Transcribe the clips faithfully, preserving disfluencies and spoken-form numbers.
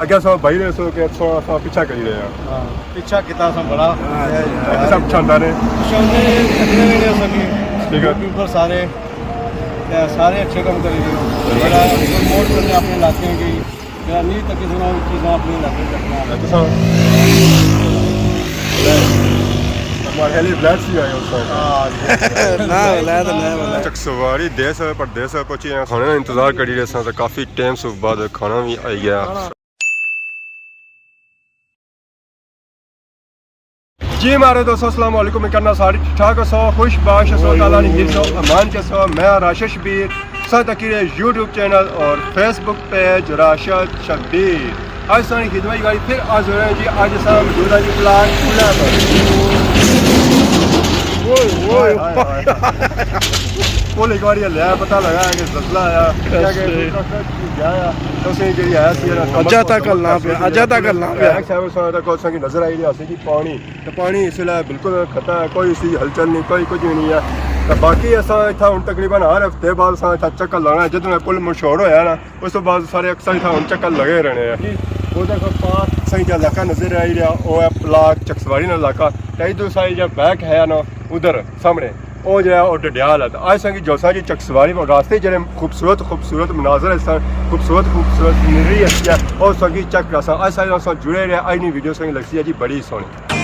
اگے اساں بھائی رہے سو کہ اساں، اساں پیچھا کری رہے ہیں۔ ہاں، پیچھا کیتا اساں بڑا۔ ہاں جی۔ اساں پچھاندہ نے۔ پچھاندہ نے، تکنے وی نے اساں کی۔ ٹھیک ہے۔ یوٹیوبر سارے۔ تے سارے اچھے کم کری رہے ہو۔ بڑا پروموٹ کرنے اپنے علاقے کی۔ میرا نہیں تک سنا چیزاں اپنے علاقے کرنا۔ تساں ہمارے لیے بلیک سی آئے ہو سو۔ ہاں جی۔ نہ، ولایت نہ، ولایت۔ چک سواری دیس ہے، پر دیس ہے پہنچی ہیں۔ کھانے نا انتظار کری رہے ساں، تو کافی ٹائم سے بعد کھانا بھی آئی گیا۔ جی مارے دوستو، السلام علیکم۔ کرنا سارے ٹھیک ٹھاک ہسو، خوش باش ہسو، تعالیٰ نے حفظ و امان چ ہسو۔ میں راشد شبیر، ساتھ تکی رہے یوٹیوب چینل اور فیس بک پیج راشد شبیر۔ اج ساری خدمت گاڑی پھر حاضر ہیں جی۔ اج اساں موجود ہیں جی پلاٹ پولا پر۔ اوئے، اوئے۔ ہائے، ہائے، ہائے، ہائے۔ پل ایک بار یہ لیا، پتہ لگا کہ زلزلہ آیا، کیا کہ گیا آیا۔ تو اسے جڑی آیا سی نا، اجا تک ہلنا پیا، اجا تک ہلنا پیا۔ ایکس ایون سارا تک اساں کی نظر آئی رہی سی جی پانی۔ تے پانی اس ویلے بالکل ختم ہے، کوئی اس کی ہلچل نہیں، کوئی کچھ بھی نہیں ہے۔ تے باقی اساں اتھا ہن تقریباً ہر ہفتے بعد اساں اتھا چکر لانا ہے۔ جدوں اے پل مشہور ہویا نا، اس تو بعد سارے اکثر اتھا ہن چکر لگے رہنے ہیں۔ ادھر کوئی پارک سائیں جا علاقہ نظر آئی رہیا، وہ ہے پلاک چکسواری نا علاقہ۔ تے ادھر سائیں جا بیک ہے نا، ادھر سامنے، وہ جو ہے وہ ڈڈیال ہے۔ تے آج سائیں کی جو سائیں جی چکسواری میں راستے جڑے خوبصورت خوبصورت مناظر ہے، سائیں خوبصورت خوبصورت سینری ہے، اور سائیں کی چیک کراساں۔ آج سائیں جڑے رہے، آج نی ویڈیو سائیں لگسی ہے جی بڑی سونی۔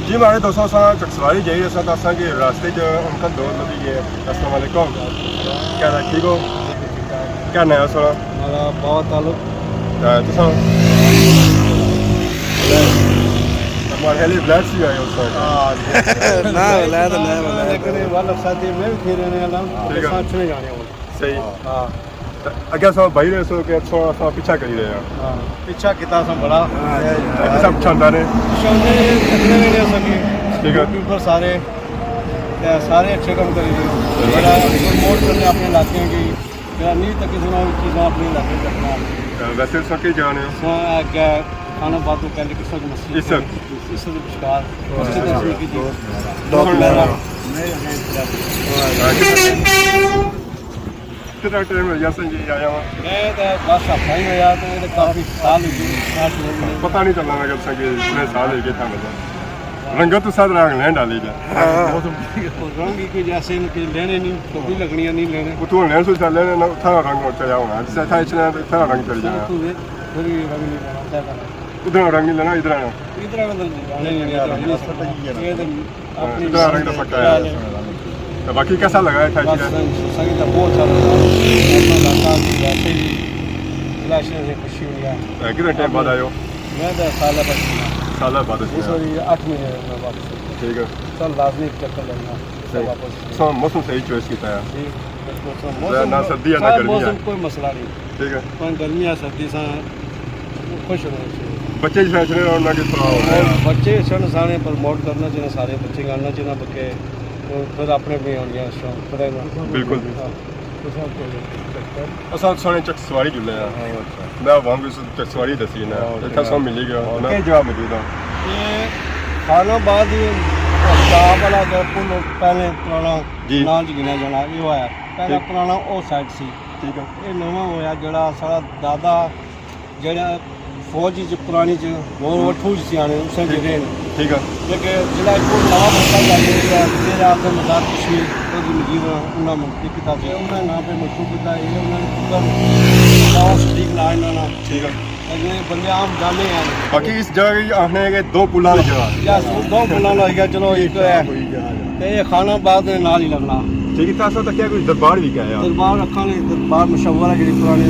جی ماڑے دوستو، اساں چکسواری جائی رہے ساں، تاں اساں کی راستے چ انکل دو لبھی گئے۔ السلام علیکم، کیا حال ہے؟ ٹھیک ہو؟ کیا ناں ہے سونا؟ ہمارا باوا تعلق۔ تے تساں؟ ہمارے لیے بلیک سی آئے ہو سر۔ ہاں جی۔ نہ، ولایت نہ، ولایت۔ لیکن یہ والا ساتھی میں بھی کھیل رہنے والا ہوں۔ ٹھیک ہے۔ ساتھ میں جانے والا۔ صحیح۔ ہاں۔ تے اگے اساں بھائی رہے سو کہ اساں، اساں پیچھا کری رہے ہیں۔ ہاں، پیچھا کیتا اساں بڑا۔ ہاں جی۔ اساں پچھاندہ نے۔ پچھاندہ نے، تکنے وی نے اساں کی۔ ٹھیک ہے۔ یوٹیوبر سارے، تے سارے اچھے کم کری رہے ہو۔ بڑا پروموٹ کرنے اپنے علاقے کی۔ میرا نہیں تک سنا چیزاں اپنے علاقے کرنا۔ تے ویسے اساں کی جانے ہو؟ اساں اگے خان آباد تو پہلے قصہ کی مسجد اس ہے۔ اس سے وچکار۔ مسجد ہے اساں کی جی۔ ڈاک میرا۔ کتنا ٹائم ہو گیا سنگی آیا ہوا؟ میں تو بس ہفتہ ہی ہویا، تو یہ تو کافی سال ہو گئے، ساٹھ لوگ نے۔ پتہ نہیں چلنا لگا سنگی، اتنے سال ہو گئے تھا مطلب۔ رنگت تو ساتھ رنگ لین ڈالی جا۔ ہاں۔ رنگ ہی کوئی جیسے ان کے لینے نہیں، تو کوئی لگنیاں نہیں لینے۔ اتھوں لین سو چل لینے نا، اتھاں رنگ چڑھیا ہونا۔ جس اتھاں اچھنا ہے، اتھاں رنگ چڑھ جانا۔ پھر بھی رنگ نہیں لینا، کیا کرنا؟ ادھر رنگ نہیں لینا، ادھر آنا۔ ادھر آنا تو نہیں، نہیں، نہیں، نہیں، نہیں۔ ہاں، اپنی ادھر رنگ تو پکا ہے۔ تے باقی کیسا لگا ہے بس، سائیں؟ سائیں تو بہت اچھا لگا۔ اللہ تعالیٰ کی ویسے بھی الیکشن سے خوشی ہوئی ہے۔ اے، کتنے ٹائم بعد آئے ہو؟ میں تو سال بعد آیا۔ سال بعد اس میں؟ سوری، اٹھ مہینے میں واپس آیا۔ ٹھیک ہے۔ سر، لازمی چکر لگنا۔ صحیح۔ واپس۔ سر، موسم صحیح چوائس کیتا ہے۔ جی، بالکل سر، نہ موسم، سردی ہے، نہ سر، گرمی ہے۔ موسم کوئی مسئلہ نہیں۔ ٹھیک ہے۔ کوئی گرمی ہے، سردی سا خوش ہونا چاہیے۔ بچے جس طرح انہاں کے تھوڑا ہو رہا ہے۔ بچے سن سارے پروموٹ کرنا چاہیے، سارے بچے آننا چاہیے، بلکہ پھر اپنے بھی ہونیاں شوق خدا نا۔ بالکل۔ ہاں۔ اساں سونے چک سواری جلے آں۔ ہاں، اچھا۔ میں عوام کو چک سواری دسی نا۔ ہاں، اتھا سو ملی گیا۔ ہاں، نا۔ کئی جگہ موجود ہاں؟ یہ خان آباد شاہ والا جو پل پہلے پرانا جی۔ نام چ گنیا جانا، یہ ہوا ہے۔ پہلا ٹھیک۔ پرانا او سائڈ سی۔ ٹھیک ہے۔ یہ نواں ہویا جڑا سارا دادا جڑا فوج چ پرانی چ، وہ، وہ ٹھوس سیانے، اس نے ٹھیک۔ جڑے نے۔ ٹھیک ہے۔ لیکن جڑا ایک نواں بندہ جا کے جڑا، جڑا اپنے مزار کشمیر، وہ بھی مجید ہونا، انہاں منتخب کیتا سی، انہاں نام پہ مشہور کیتا ہے، انہاں نے پورا نام صدیق نام انہاں نا۔ ٹھیک ہے۔ اگلے بندے عام جانے ہیں۔ باقی اس جگہ کی آخنے ہیں کہ دو پلاں کی جگہ۔ یا دو پلاں لگ گیا، چلو ایک تو ہے۔ تے یہ خان آباد دے نال ہی لگنا۔ ٹھیک ہے، تاسا تکیا کوئی دربار بھی کہیا؟ دربار رکھاں نے، دربار مشہور ہے جڑی پرانی۔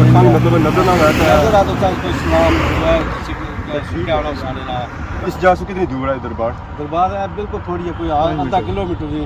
رکھاں نے، مطلب نظر نہ آیا تھا۔ نظر آتا تھا کوئی سلام جو ہے، کسی کو کیا، کیا آنا سانے نا۔ اس جا سے کتنی دور ہے دربار؟ دربار ہے بالکل تھوڑی ہے، کوئی آدھا کلو میٹر ہی۔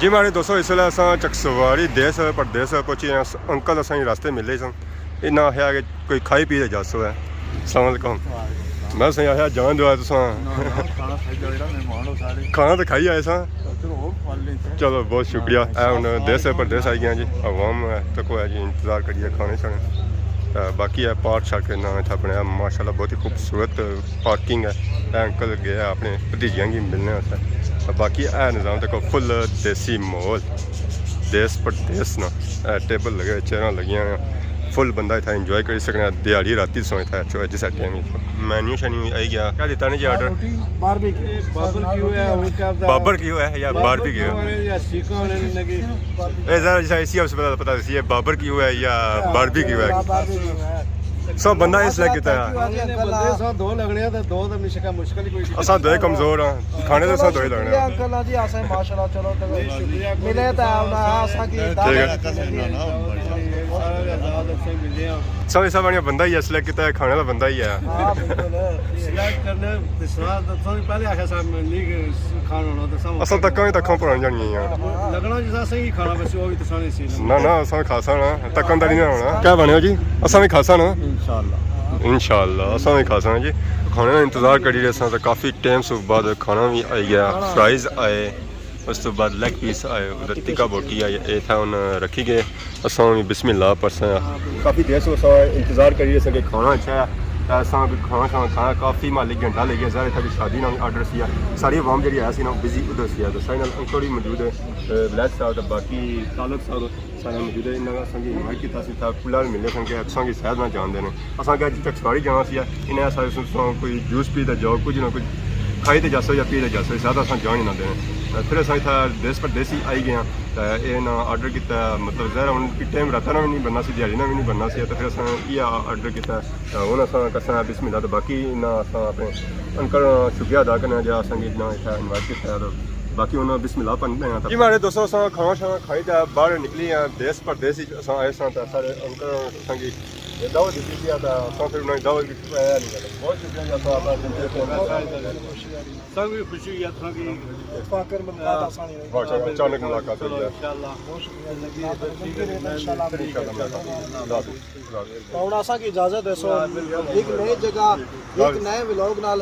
جی ماڑے دوستو، اس ویلے اساں چکسواری دیس پردیس پہنچی ہیں۔ انکل اساں کی راستے ملے سن، انہاں آخیا کہ کوئی کھائی پی تے جاسو ہے۔ السلام علیکم۔ وعلیکم السلام۔ میں سائیں آخیا جان دو ہے تساں۔ نہ، نہ، کھانا کھائی جاؤ، جڑا مہمان ہو سارے۔ کھانا تو کھائی آئے ساں۔ چلو، ہور کھا لیں۔ چلو، بہت شکریہ۔ اے ہن دیس پردیس آئی گیا جی، عوام ہے، تکو ہے جی، انتظار کریے کھانے شانے۔ تے باقی ہے پارک شارک ناں اتھا بنیا، ماشاءاللہ بہت ہی خوبصورت پارکنگ ہے۔ اے انکل گئے اپنے بھتیجیاں کی ملنے واسطے۔ تے باقی اے نظام تکو فل دیسی ماحول، دیس پردیس نا۔ اے ٹیبل لگے ہوئے، چیئراں لگیاں ہوئیاں۔ فل بندہ اتھا انجوائے کری سکنا۔ دیہاڑی راتی سو اتھا اچھو جس ٹائم۔ مینیو شینیو آئی گیا، کیا دیتا نے جی آرڈر؟ روٹی، باربیکیو۔ بابر کیو ہے، وہ کیا بتا؟ بابر کیو ہے یا باربی کیو ہے؟ یا سیکا ہونے نے کہ اے ذرا جیسا اسی اس پتہ پتہ سی، یہ بابر کیو ہے یا باربی کیو ہے؟ بابر کیو ہے۔ سو بندہ اس لگ کیتا ہے۔ بندے سو دو لگنے ہیں تو دو تو مشکل، مشکل ہی کوئی نہیں۔ اساں دوئے کمزور ہاں، کھانے تو اساں دوئے لگنے ہیں۔ انکل جی، اساں ماشاءاللہ چلو تو شکریہ۔ ملے تو آنا، اساں کی ٹھیک ہے۔ دعوت ملے۔ سارا آزاد اساں ملے ہیں۔ سب، سب بڑا بندہ ہی ہے، سلیکٹ کیتا ہے، کھانے والا بندہ ہی ہے۔ ہاں، بالکل۔ سلیکٹ کرنے تے سواد تو تساں پہلے آخیا صاحب میں نہیں کھانا ہونا تو سب اساں تکاں ہی تکاں پرانے جانیاں ہیں۔ لگنا جس اساں ہی کھانا بس وہ بھی تساں نے سی۔ نہ، نہ، اساں کھاساں نا، تکاں دا نہیں ہونا۔ کیا بنے ہو جی؟ اساں بھی کھاساں نا۔ انشاءاللہ۔ انشاءاللہ، اساں بھی کھاساں جی۔ کھانے نا انتظار کری رہے ساں تو کافی ٹائم سے بعد کھانا بھی آئی گیا، فرائز آئے، اس تو بعد لیگ پیس آئے، ادھر تکا بوٹی آئی، اے تھا ہن رکھی گئے۔ اساں بھی بسم اللہ پڑھساں۔ کافی دیر سے اساں انتظار کری رہے ساں کہ کھانا اچھا ہے، تے اساں کوئی کھانا شانا کھایا، کافی مالی گھنٹہ لگی گیا، ظاہر ہے کہ شادی نا آرڈر سی، ساری عوام جڑی ہے سی نا بزی ادھر سی۔ تے ساڑے نال انکل وی موجود ہے، تے بلیس صاحب تے باقی طالب صاحب سارے موجود ہے۔ انہاں اساں کی انوائٹ کیتا سی، تھا کھلا ملنے سن کہ اساں کی صحت نہ جان دینے۔ اساں کہا جی تک سواری جانا سی، انہیں اساں سن کوئی جوس پی تے جاؤ، کچھ نہ کچھ کھائی تے جاسو یا پی تے جاسو، زیادہ اساں جان ہی نہ دینے۔ تے پھر اساں اتھا دیس پردیسی آئی گئے ہاں۔ تے اے نا آرڈر کیتا، مطلب ظاہر ہے ہن ٹائم راتاں نا وی نہیں بننا سی، دیہاڑی نا وی نہیں بننا سی، تے پھر اساں یہ آرڈر کیتا۔ تے ہن اساں کرساں بسم اللہ، تے باقی انہاں اساں اپنے انکل نا شکریہ ادا کرنا جا اساں کی اتنا اتھا انوائٹ کیتا ہے۔ تے باقی ہن بسم اللہ پڑھنے آں۔ جی ماڑے دوستو، اساں کھانا شانا کھائی تے باہر نکلی آں، دیس پردیس وچ اساں آئے ساں، تے سارے انکل اساں کی دعوت دتی سی، تے اساں پھر انہاں کی دعوت وچ آیا نہیں۔ بہت شکریہ جی، اساں سب بھی خوشی ہوئی اتھاں کی۔ اتفاقاً ملاقات آسانی رہی۔ ماشاءاللہ، اچانک ملاقات ہوئی ہے۔ انشاءاللہ۔ بہت شکریہ جی۔ انشاءاللہ ملاقات ہوئی۔ اللہ حافظ۔ اللہ حافظ۔ تو ہن اساں کی اجازت ہے، سو ایک نئی جگہ، ایک نئے ولاگ نال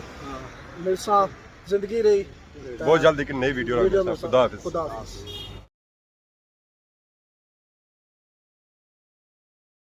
ملساں۔ زندگی رہی۔ بہت جلد ایک نئی ویڈیو نال ملساں۔ خدا حافظ۔ خدا حافظ۔